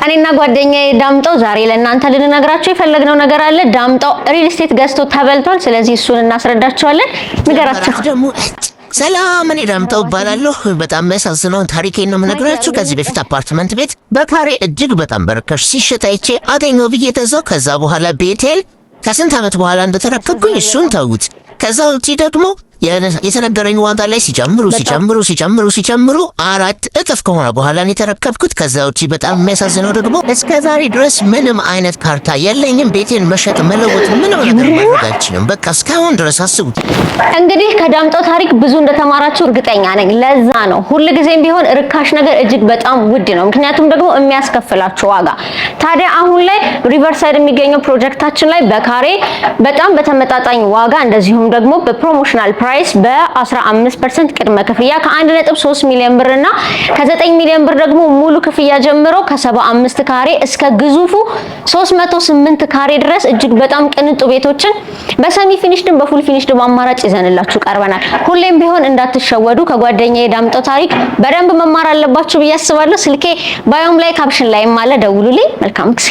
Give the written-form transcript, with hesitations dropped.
እኔና ጓደኛዬ ዳምጠው ዛሬ ለእናንተ ልንነግራችሁ የፈለግነው ነገር አለ። ዳምጠው ሪል ስቴት ገዝቶ ተበልቷል። ስለዚህ እሱን እናስረዳቸዋለን። ንገራቸው። ደግሞ ሰላም፣ እኔ ዳምጠው እባላለሁ። በጣም የሚያሳዝነውን ታሪኬን ነው የምነግራችሁ። ከዚህ በፊት አፓርትመንት ቤት በካሬ እጅግ በጣም በርካሽ ሲሸጥ አይቼ አገኘው ብዬ ገዛው። ከዛ በኋላ ቤቴን ከስንት ዓመት በኋላ እንደተረከብኩኝ እሱን ተዉት። ከዛ ውጪ ደግሞ የተነገረኝ ዋጋ ላይ ሲጨምሩ ሲጨምሩ ሲጨምሩ ሲጨምሩ 4 እጥፍ ከሆነ በኋላ ነው የተረከብኩት። ከዛ ውጪ በጣም የሚያሳዝነው ደግሞ እስከ ዛሬ ድረስ ምንም አይነት ካርታ የለኝም። ቤቴን መሸጥ መለወጥ፣ ምንም ነገር ማድረግ አልችልም። በቃ እስካሁን ድረስ አስቡት። እንግዲህ ከዳምጠው ታሪክ ብዙ እንደተማራችሁ እርግጠኛ ነኝ። ለዛ ነው ሁልጊዜም ቢሆን ርካሽ ነገር እጅግ በጣም ውድ ነው። ምክንያቱም ደግሞ የሚያስከፍላችሁ ዋጋ። ታዲያ አሁን ላይ ሪቨርሳይድ የሚገኘው ፕሮጀክታችን ላይ በካሬ በጣም በተመጣጣኝ ዋጋ እንደዚሁም ደግሞ በ promotional price በ15% ቅድመ ክፍያ ከ1.3 ሚሊዮን ብር እና ከ9 ሚሊዮን ብር ደግሞ ሙሉ ክፍያ ጀምሮ ከ75 ካሬ እስከ ግዙፉ 308 ካሬ ድረስ እጅግ በጣም ቅንጡ ቤቶችን በ semi finished ም በ full finished ም አማራጭ ይዘንላችሁ ቀርበናል። ሁሌም ቢሆን እንዳትሸወዱ፣ ከጓደኛዬ ዳምጠው ታሪክ በደንብ መማር አለባችሁ ብዬ አስባለሁ። ስልኬ bio ም ላይ caption ላይም አለ፣ ደውሉልኝ። መልካም ጊዜ።